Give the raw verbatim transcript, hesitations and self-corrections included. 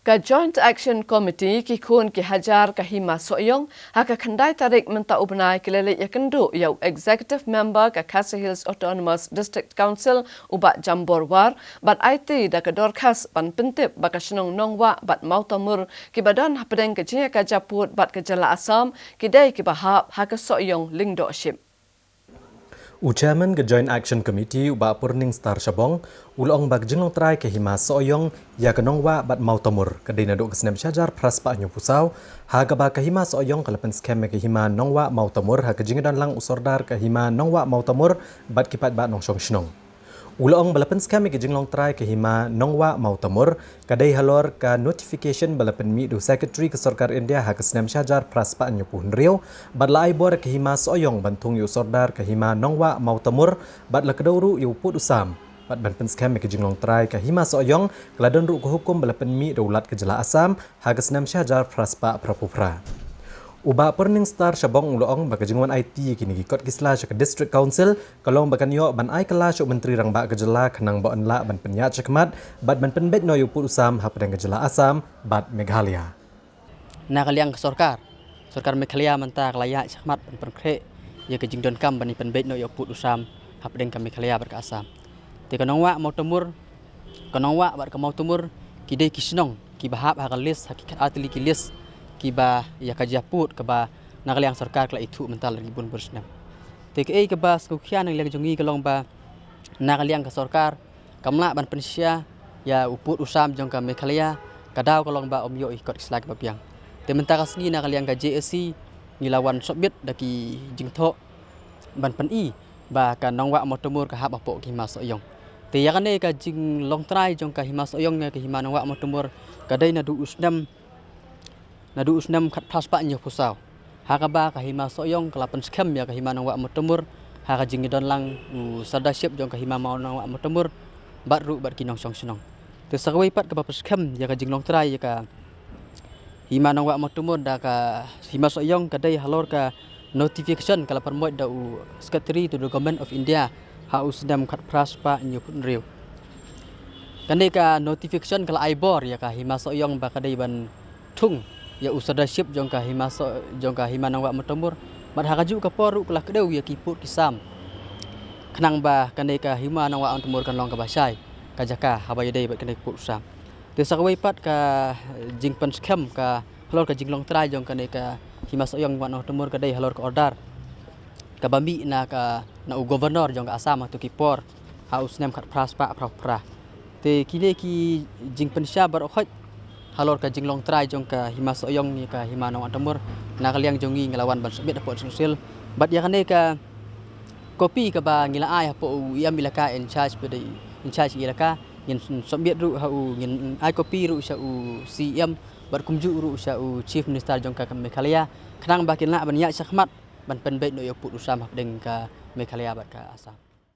Ka Joint Action Committee ki khun ki hajar ka Hima Sohiong ha ka khyndai tarik mynta u bnai ki la leit ïakynduh ïa u Executive Member ka Khasi Hills Autonomous District Council u Bah Jambor War bad aiti da ka dorkhas ban pyntip ba ka shnong Nongwah bad Mawtamur kiba don hapdeng ka jingïakajia pud bad ka jylla Assam ki dei kiba hap ha ka Sohiong Lyngdoh Ship. U Chairman ka Joint Action Committee u Bah Purning Star Shabong u la ong ba ka jinglong trai ka Hima Sohiong ïa ka Nongwah bad Mawtamur ka dei naduh ka snem shihajar phra spah hynñiewphew saw, ha kaba ka Hima Sohiong ka la pynskhem ïa ka Hima Nongwah Mawtamur ha ka jingdon lang u Sordar ka Hima Nongwah Mawtamur bad ki paidbah nongshong shnong. U la ong ba la pynskhem ïa ka jinglong trai ka Hima Nongwah Mawtamur ka dei halor ka notification ba la pynmih da u Secretary ka Sorkar India ha ka snem shihajar phra spah hynñiewphew hynriew bad la ai bor ïa ka Hima Sohiong ban thung ïa u Sordar ka Hima Nongwah Mawtamur bad la kdew ruh ïa u pud u sam. Bad ban pynskhem ïa ka jinglong trai ka Hima Sohiong ka la don ruh ka hukum ba la pynmih da u Lat ka jylla Assam ha ka snem shihajar phra spah phraphew phra. U Bah Purning Star Shabong u la ong ba ka jingwan aiti ïa kine ki kot ki sla sha ka District Council ka long ba kan ïoh ban ai kylla sha u Myntri Rangbah ka jylla khnang ba un lah ban pynïaid shakhmat bad ban pynbeit noh ïa u pud u sam hapdeng ka jylla Assam bad Meghalaya. Na ka liang ka sorkar, sorkar Meghalaya mynta ka la ïaid shakhmat ban pynkhreh ïa ka jingdonkam ban ïa pynbeit noh ïa u pud u sam hapdeng ka Meghalaya bad ka Assam. Te ka Nongwah Mawtamur, ka Nongwah bad ka Mawtamur ki dei ki shnong kiba hap ha ka list, ha ki khatar tylli ki list kiba ïakajia pud kaba na ka liang sorkar ka la ithuh mynta la ki bun bun snem. Te kaei kaba sngewkhia na ka liang jong ngi ka long ba na ka liang ka sorkar kam lah ban pynshai ïa u pud u sam jong ka Meghalaya, ka daw ka long ba ym ïoh ïa ki kot ki sla kiba biang. Te mynta ka sngi na ka liang ka J A C ngi la wan submit da ki jingthoh ban pyni ba ka Nongwah Mawtamur ka hap hapoh ka Hima Sohiong. Te ïa kane ka jinglong trai jong ka Hima Sohiong ïa ka Hima Nongwah Mawtamur ka dei naduh u snem, naduh u snem khatphra spah hynñiewphew saw, ha kaba ka Hima Sohiong ka la pynskhem ïa ka Hima Nongwah Mawtamur ha ka jingdon lang u Sardarship jong ka Hima Nongwah Mawtamur bad ruh bad ki nongshong shnong. Te sa kawei pat kaba pynskhem ïa ka jinglong trai ïa ka Hima Nongwah Mawtamur da ka Hima Sohiong ka dei halor ka notification ka la pynbeit da u Secretary to the Government of India ha u snem khatphra spah hynñiewphew hynriew. Kane ka notification ka la ai bor ïa ka Hima Sohiong ba ka dei ban thung ïa u Sardarship jong ka Hima So-, jong ka Hima Nongwah Mawtamur. Bad ha kajuh ka por ruh ka la kdew ïa ki pud ki sam khnang ba kane ka Hima Nongwah Mawtamur kan long kaba shai ka jaka haba ïadei bad kane ka pud u sam. Te sa kawei pat ka jingpynskhem ka halor ka jinglong trai jong kane ka Hima Sohiong Nongwah Mawtamur ka dei halor ka order kaba mih na ka, na u Governor jong ka Assam ha tu ki por ha u snem khatphra spah phraphew phra. Te kine ki jingpynshai baroh khoit halor ka jinglong trai jong ka Hima Sohiong ïa ka Hima Nongwah Mawtamur na ka liang jong ngi ngi la wan ban submit hapoh District Council. Bad ïa kane ka copy kaba ngi la ai hapoh u E M Elaka, in charge, pada in charge Elaka, ngin submit ruh ha u, ngin ai copy ruh sha u C E M bad kumjuh ruh sha u Chief Minister jong ka Meghalaya khnang ba kin lah ban ïaid shakhmat ban pynbeit noh ïa u pud u sam hapdeng ka Meghalaya bad ka Assam.